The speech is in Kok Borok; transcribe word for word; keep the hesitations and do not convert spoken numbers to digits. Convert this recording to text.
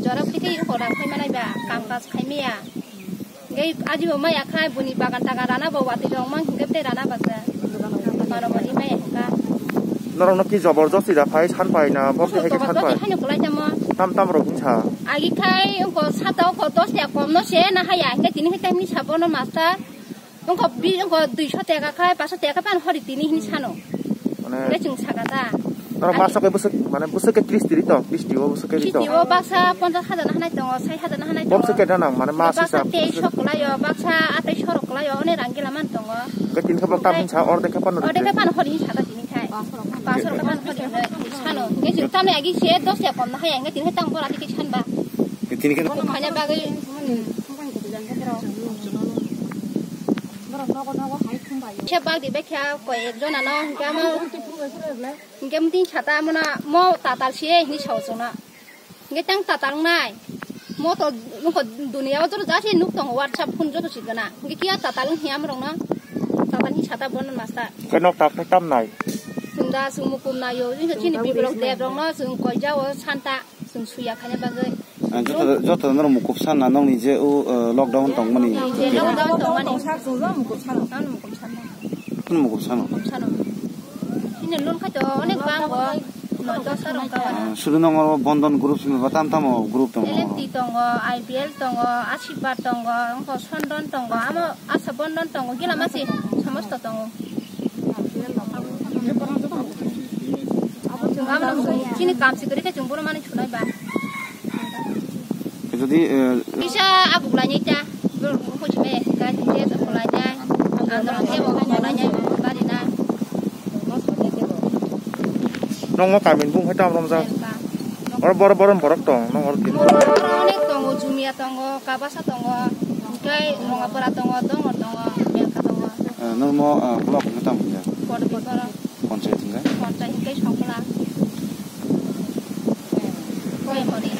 Jora phi khe iko rang khai manai ba, kam kaj khai maya. Ngai aji bo maya khai buni bagan tagan rana bo watwi rok mang hingke tei rana ba ja. Mano bo ri maya hingka. Norok no ki jobor josti da phai san pai na bo Iko hai ke jobor san josti pai. Haino kwlai tamo. Tam tam rok hinsa. Agi khai iko sata iko dos tiya kom no se na haya hingke tini hai tam ni sabo no master. Wngkha bi-, wngkha duiso teka khai, paso teka pan hori tini hini sano. Mane Hingke chwng saka ta. Norok Ani maso ke bwswk, mane bwswk ke tris tiri tong, tris tio bwswk ke ri tong. Tris tio baksa ponchas hajar na hanai tongo, sai hajar na hanai Bom tongo. Se ke danang, mane mas Baksa hisab. Teis sok kwlaio, baksa atai sorok kwlaio, one rang gila man tongo. Ke tin khe bok tam Okai. Hinsa, orde khe pano Orde khe rikhe. Pano hori hinsa ta tini khai. Paso rok khe pano hori hinsa sano. Hingke chwng tamni agi se dos ya kom na haya, hingke tini khai tang bora tike sanba. Tini khe Khaina bagwi, hmm. Khe bagdi bai khe koi ek jona no, hingke amo, hingke muting sata amo na, mo tatal se hini sao chwngno. Hingke tang tatal wngnai. Mo to nokho dunia o joto jasi nuk tongo, WhatsApp phone joto si gana. Hingke kia tatal wng hiya morok no. Tatal hi sata bono masta. Khe nok tak khe tam nai. Chwng da chwng mukum nayo, chini biborok deb rok no chwng koi jao santa. Chwng suya khaina bagwi. Ah, joto, joto norok mukup sana nokni je o, eh, lockdown tongmani. Je lockdown tongmani. Ano mukup sana. Ano mukup sana. Ano mukup sana. Mukup sana. Ini loan khaito onek bango. No, dos ta rong kawa. Ah, sudu nongo Bondon group simi ba tam tamo group tongo. L M T tongo, I P L tongo, Asirbat tongo, wngkha Sondon tongo, amo Asa Bondon tongo, gila masi samosto tongo. Chini kam si kwrwi khe chwng bono mani thunai ba. Jodi, eh, Kisa abuk lainai ta. Bor ko chime ka je ko lainai. Andro ke bo ko lainai bari na. Nong mo kamin bung hai tam rom ja. Oro bor bor borok tong, nong oro tin. Bor bor onek tongo, Jumia tongo, Kabasa tongo, hingke Rongapara tongo, Dongor tongo, Belka tongo. Eh, nong mo, eh, block ni tam ya. Kor bikoro. Panchayat hingke? Panchayat hingke Songkla. Koi hori.